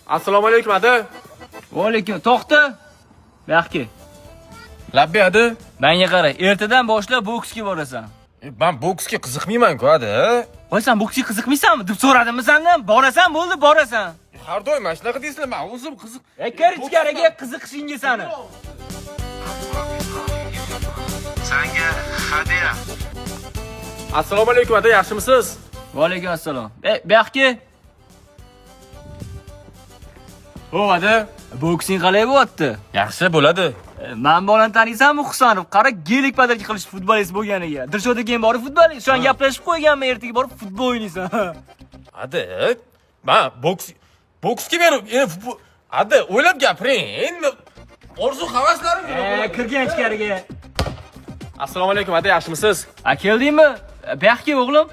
Assalomu alaykum, adi. Va alaykum. To'xta. Bu yoqqa kel. Labbay, adi. Menga qara, ertadan boshlab boksga borasan. Men boksga qiziqmayman-ku, adi. Voy, sen boksga qiziqmaysanmi deb so'radimmi sendan? Borasan, bo'ldi, borasan. Har doim mana shunaqa deysizlar, men o'zim qiziq. E, kir ichkariga, qiziqishingga sani. Sanga hadya. Assalomu alaykum, adi, yaxshimisiz? Va alaykum assalom. E, bu yoqqa kel. Ho, adi. Boksing qalay bo'lyapti? Yaxshi bo'ladi. Man bolani taniysanmi, Husanov? Qara, gelik padarka qilish futbolist bo'lganiga. Dilshod keyin borib futbolist. Shu an gaplashib qo'yganman, ertaga borib futbol o'ynaysan. Adi, men boksga berib, adi, o'ylab gapiring. Endi orzu havaslarim. E, kirgin ichkariga. Assalomu alaykum, adi, yaxshimisiz? A, keldingmi? Bu yoqqa kel, o'g'lim.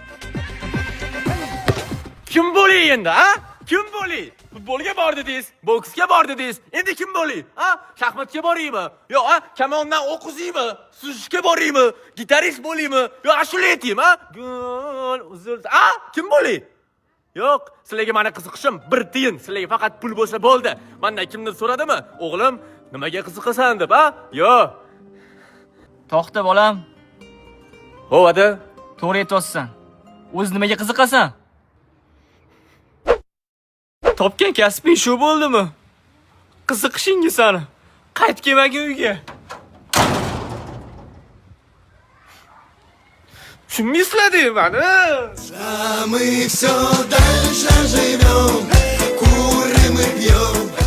Kim bo'ling endi, a? Kim bo'ling? Futbolga bor dedingiz, boksga bor dedingiz. Endi kim bo'ling? A? Shaxmatga boraymi? Yo, a, kamondan o'q uzaymi? Suzishga boraymi? Gitarist bo'laymi? Yo, ashula aytaymi, a? Gul, uzr. A, kim bo'ling? Yo'q, sizlarga meni qiziqishim bir tiyin. Sizlarga faqat pul bo'lsa bo'ldi. Mendan kimdir so'radimi? O'g'lim, nimaga qiziqasan deb, a? Yo'q. To'xta, bolam. Ho, adi. To'g'ri aytyapsan. O'zi nimaga qiziqasan? Topgan kasbing shu bo'ldimi? Qiziqishingga sani. Qaytib kelmagin uyga. Tushunmaysizlar deyman. А мы все дальше живем, курим и пьем.